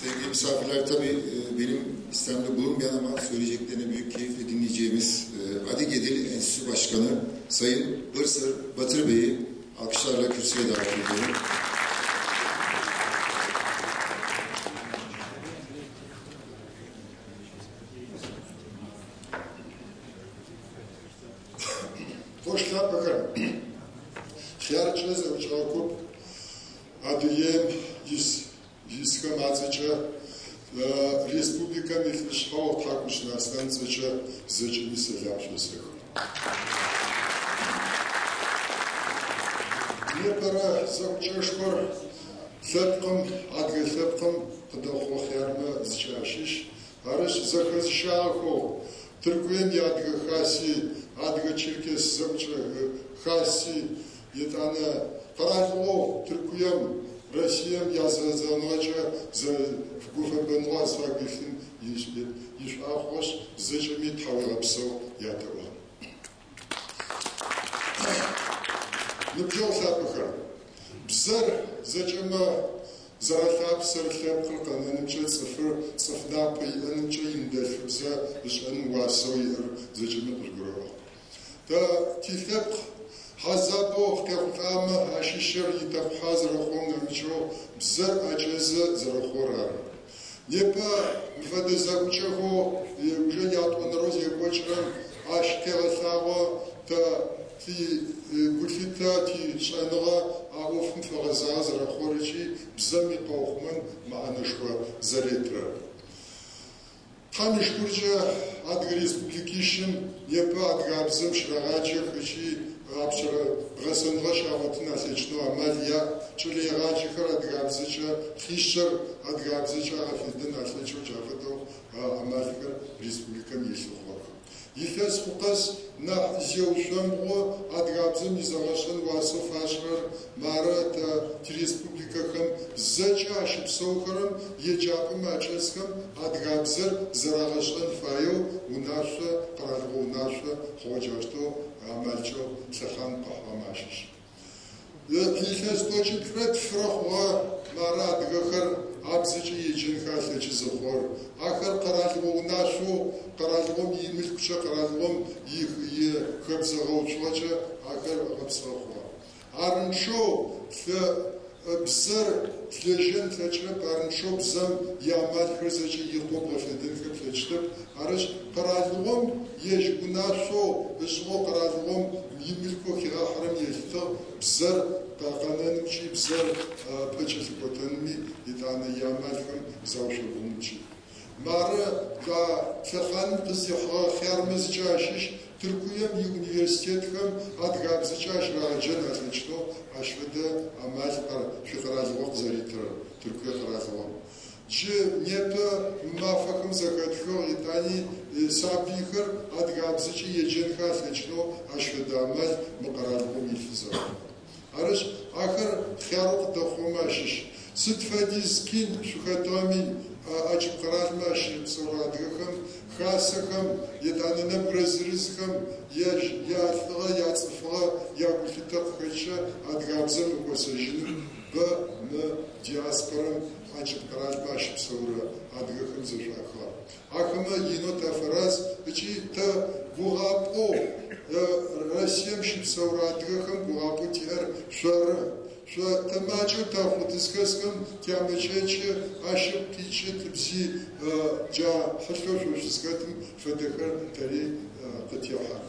Sevgili misafirler, tabii benim listemde bulunmayan ama söyleyeceklerini büyük keyifle dinleyeceğimiz Adige Dil Enstitüsü Başkanı Sayın Bırsır Batır Bey'i alkışlarla kürsüye davet ediyorum. Къош лъапӏэхэр, хъяркӏэ зэӏукӏэгъэ куп Адыгеим ис исхэм ацӏэкӏэ республикэм и Лӏышъхьэу Тхьакӏущынэ Аслъан ыцӏэкӏэ зэкӏэми сэлам шъосэхы. Непэрэ зэӏукӏэшхор лъэпкъым, адыгэ лъэпкъым къыдэхъугъэ хъярмэ зыкӏэ ащыщ. Арышъ, зэхэзыщагъэхэу Тыркуем и Адыгэ Хаси, Адыгэ Черкес зэӏукӏэ Хаси, етӏанэ къэралыгъоу Тыркуем, Россием язэзэгъыныгъэкӏэ гуфэбэныгъэ азыфагу илъын ишӏуагъ хъугъэшъ, зэкӏэми тхьауегъэпсэу ятэӏо. Ныбджэгъу лъапӏэхэр, бзэр зэкӏэмэ зэрэлъапсэр лъэпкъыр къэнэнымкӏэ цӏыфыр цӏыф напэ иӏэнымкӏэ иныдэлъфыбзэ ышӏэным уасэу иӏэр зэкӏэми къыжъугурэӏо. Тэ тилъэпкъ хьазабэу къехъулӏагъэмэ ащыщыр итэкъухьэ зэрэхъугъэм нэмыкӏэу бзэр ӏэкӏэзы зэрэхъугъэр ары. Непэ мы фэдэ зэӏукӏэхэу уже ятӏонэрэу зекӏокӏырэм ащ къегъэлъагъо тэ ти гулъытэ, тишӏэныгъэ а ӏофым фэгъэзагъэ зэрэхъугъэр ыкӏи бзэм икъэухъумэн мэхьанэшхо зэретырэр. Тхьэм ишыкуркӏэ Адыгэ Республикищым непэ адыгабзэм щырагъаджэх ыкӏи апшъэрэ гъэсэныгъэ щагъотын алъэкӏынэу амал яӏ, кӏэлэегъаджэхэр адыгабзэкӏэ, хъишъэр адыгабзэкӏэ агъэфедэн алъэкӏэу джа фэдэу амалхэр республикэм илъы хъугъэх. Илъэс хъу къэс нахь зеушъомбгъу адыгабзэм изэгъэшӏэн уасэу фашӏырэр, мары тэ тиреспубликэхэм зэкӏэ ащыпсэухэрэм еджапӏэмэ ачӏэсхэм адыгабзэр зэрагъэшӏэн фаеу унашъо, къэралыгъо унашъо хъугъэ джаущтэу амалкӏэу лъэхъан къыхьыгъэмэ ащыщ. Илъэс тӏокӏиплӏырэ тфырэ хъугъэ мары адыгэхэр абзэкӏэ еджэнхэ алъэкӏы зыхъугъэр. Ахэр къэралыгъо унашъоу, къэралыгъом имылъкукӏэ, къэралыгъом и хэбзэгъэуцугъэкӏэ ахэр гъэпсыгъэ хъугъэ. Арынчъэу бзэр лэжьэн тлъэкӏырэп, арынчъэу бзэм иамалхэр зэкӏэ икъоу бгъэфедэнхэ плъэкӏытэп. Арышъ, къэралыгъом ежь унашъоу ышӏыгъэу къэралыгъом имылъкоу хигъахьэрэм елъытыгъ бзэр къэнэнымкӏи, бзэр ыпэкӏэ лъыкӏотэнми, етӏанэ иамалхэм заушъомбгъунымкӏи. Мары а лъэхъаным къыздихьыгъэ хъярмэ зыкӏэ ащыщ Тыркуем иуниверситетхэм адыгабзэкӏэ ащырагъэджэн алъэкӏынэу ащ фэдэ амал шъуикъэралыгъо къызэритырэр, Тыркуе къэралыгъом. Джы непэ мы мафэхэм зэхэтхыгъ, етӏани сабыйхэр адыгабзэкӏэ еджэнхэ алъэкӏынэу ащ фэдэ амал мы къэралыгъом илъы зэрэхъугъэр. Арышъ, ахэр хъярэу къыдэхъугъэмэ ащыщ. Сыд фэдиз къин шъухэтыгъэми, ӏэкӏыб къэралмэ ащыпсэурэ адыгэхэм, хасэхэм, етӏанэ нэбгырэ зырызхэм ежь ялӏыгъэ, яцӏыфыгъэ, ягулъытэ къыхэкӏкӏэ адыгабзэр мыкӏосэжьыным бэ мы диаспорэм, ӏэкӏыб къэралмэ ащыпсэурэ адыгэхэм зэшӏуахыгъэр. Ахэмэ инэу тафэраз ыкӏи тэ гугъапӏэу Россием щыпсэурэ адыгэхэм гугъапӏэу тиӏэр шъоры. Шъо тэ макӏэу тэхъу, тызхэсхэм тямэкӏэкӏы, ащ ыпкъ къикӏы тыбзи джа хьылъэу шъо шъузхэтым фэдэхэр тэри къытехьэх.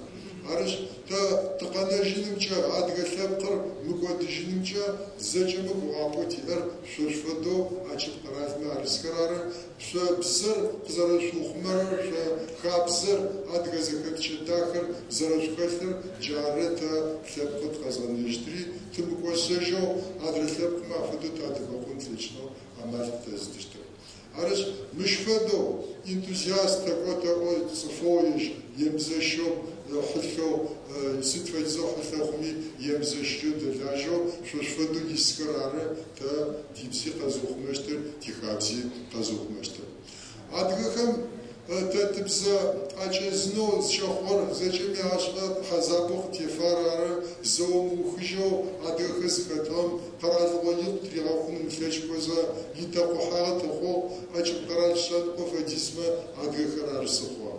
Арышъ, тэ тыкъэнэжьынымкӏэ, адыгэ лъэпкъыр мыкӏодыжьынымкӏэ зэкӏэмэ гугъапӏэу тиӏэр шъо шъуфэдэу ӏэкӏыб къэралмэ арысхэр ары. Шъо бзэр къызэрэшъуухъумэрэр, шъо хабзэр, адыгэ зэхэтыкӏэ дахэр зэрэшъухэлъыр джары тэ лъэпкъыр тыкъэзгъэнэжьытри, тымыкӏосэжьэу адрэ лъэпкъмэ афэдэу тадэбэкъон тлъэкӏынэу амал къытэзытыщтыр. Арышъ, мыщ фэдэу энтузиаст тэкӏо тэӏо цӏыфэу ежь емызэщэу, хьылъэу, сыд фэдизэу хьылъэ хъуми емызэщыжьэу дэлажьэу шъо шъуфэдэу исхэр ары тэ тибзи къэзыухъумэщтыр, тихабзи къэзыухъумэщтыр. Адыгэхэм Тэ тыбзэ ӏэкӏэзынэу зыкӏэхъугъэр зэкӏэми ашӏэ, хьазабэу къытефагъэр ары, зэо мыухыжьэу адыгэхэр зыхэтыгъэм къэралыгъо икъу тыригъэкъун ымылъэкӏыхэзэ, итэкъухьагъэ тыхъугъ, ӏэкӏыб къэрал шъэныкъо фэдизмэ адыгэхэр арысы хъугъэ.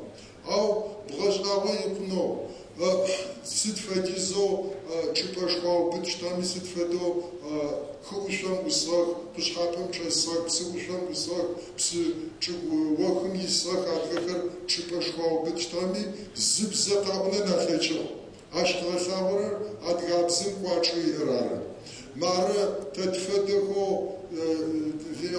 Ау бгъэшӏагъо икъунэу, сыд фэдизэу чӏыпӏэшхо аубытыщтыгъэми, сыд фэдэу хы ӏушъом ӏусыгъэх, къушъхьапӏэм чӏэсыгъэх, псы ӏушъом ӏусыгъэх, псы чӏыгу охым исыгъэх адыгэхэр чӏыпӏэшхо аубытыщтыгъэми, зы бзэ къаӏунэн алъэкӏыгъ. Ащ къыгъэлъагъорэр адыгабзэм кӏуачӏэу иӏэр ары. Мары тэ тфэдэхэу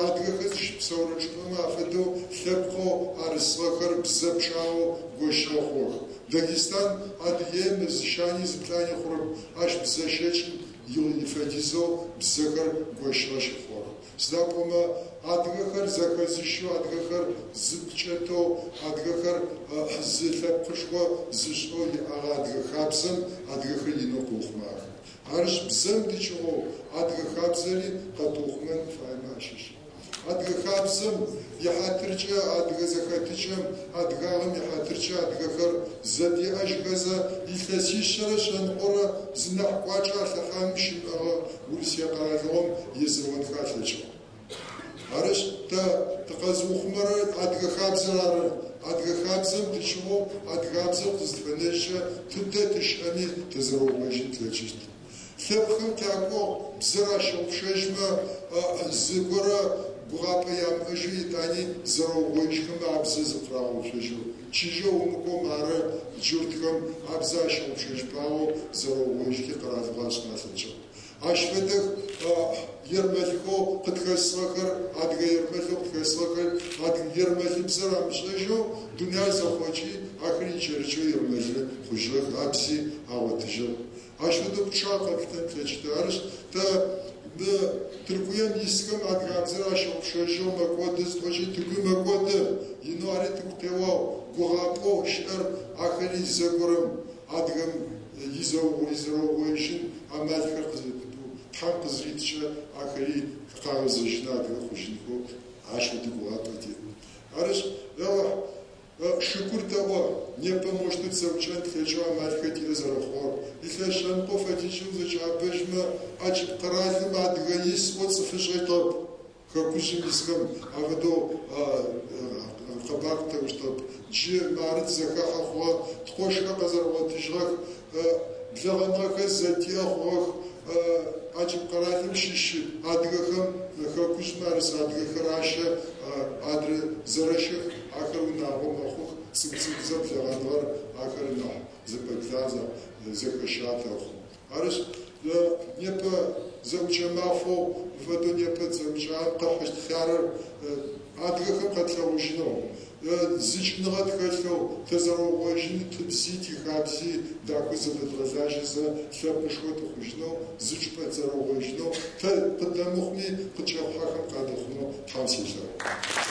адыгэхэр зыщыпсэурэ чӏыпӏэмэ афэдэу лъэпкъэу арысыгъэхэр бзэ пчъагъэу гощыгъэ хъугъэх. Дагестан Адыгеем зы щани зы плӏани хъурэп, ащ бзэ щэкӏым фэдизэу бзэхэр гощыгъэ щыхъугъэх. Сыда пӏомэ адыгэхэр зэхэзыщэу, адыгэхэр зыгу кӏэтэу, адыгэхэр зы лъэпкъышхо зышӏэу иӏэгъэ адыгэ хабзэм адыгэхэр инэу къыухъумагъэх. Арышъ, бзэм дыкӏыгъоу адыгэ хабзэри къэтыухъумэн фаемэ ащыщ. Адыгэ хабзэм ихьатыркӏэ, адыгэ зэхэтыкӏэм, адыгагъэм ихьатыркӏэ адыгэхэр зэдеӏэжьхэзэ, илъэсишъэрэ шъэныкъорэ зынахь кӏуачӏэ а лъэхъаным щымыӏэгъэ Урысые къэралыгъом езэонхэ алъэкӏыгъ. Арышъ, тэ тыкъэзыухъумэрэр адыгэ хабзэр ары. Адыгэ хабзэм дыкӏыгъоу адыгабзэр къызытфэнэжькӏэ, тыдэ тыщыӏэми тызэроугъоижьын тлъэкӏыщт. Лъэпкъхэм къякӏугъ, бзэр ащыгъупшэжьмэ, зыгорэ гугъапӏэ ямыӏэжьэу етӏани зэрэугъоижьхэмэ абзэ зыпкъырагъэуцожьэу. Чыжьэу умыкӏоу мары джуртхэм абзэ ащыгъупшэжьыпагъэу зэрэугъоижьхи къэралыгъо ашӏын алъэкӏыгъ. Ащ фэдэх ермэлхэу къытхэсыгъэхэр, адыгэ ермэлэу къытхэсыгъэхэр, адыгэ ермэлыбзэр амышӏэжьэу дунаир зэхъокӏи, ахэр икӏэрыкӏэу ермэлы хъужьыгъэх, абзи агъотыжьыгъ. Ащ фэдэу пчъагъэ къэплъытэн плъэкӏыщт. Арышъ, тэ мы Тыркуем исхэм адыгабзэр ащыгъупшэжьыгъ, мэкӏоды зытӏокӏи тыгуи мэкӏоды, инэу ари тыгу къеуагъ, гугъапӏэу щыӏэр ахэри зэгорэм адыгэм изэроугъоижьын амалхэр Тхьэм къызыриткӏэ ахэри къагъэзэжьын адыгэ хъужьынхэу ащ фэдэ гугъапӏэ тиӏ. Арышъ, Алахь, шыкур тэӏо, непэ моущтэу тызэӏукӏэн тлъэкӏэу амалхэр тиӏэ зэрэхъугъэр. Илъэс шъэныкъо фэдизкӏэ узэкӏэӏэбэжьмэ, ӏэкӏыб къэралым адыгэ ис ӏоу цӏыф ышӏэщтыгъэп. Хэкужъым исхэм афэдэу къэбар къытэӏущтыгъэп. Джы мары тызэхахьэ хъугъэ, ткъошхэр къэзэрэгъотыжьыгъэх, блэгъэныгъэхэр зэдиӏэ хъугъэх, ӏэкӏыб къэралым щыщ адыгэхэм хэкужъым арыс адыгэхэр ащэ, адрэ зэрэщэх, ахэр унагъо мэхъух, цӏыкӏу-цӏыкӏузэ блэгъэныгъэр ахэр нахь зэпэблагъэ, зэхэща тэхъу. Арышъ, непэ зэӏукӏэ мафэу фэдэу непэ тызэӏукӏагъэм къыхьыщт хъярыр адыгэхэм къэтлъэгъужьынэу, зыкӏыныгъэ тхэлъэу тызэроугъоижьыны тыбзи тихабзи дахэу зэдэдгъэлажьэзэ лъэпкъышхо тыхъужьынэу, зы чӏыпӏэ тызэроугъоижьынэу, тэ къыддэмыхъуми къыткӏэхъухьэхэм къадэхъунэу Тхьэм селъэӏу.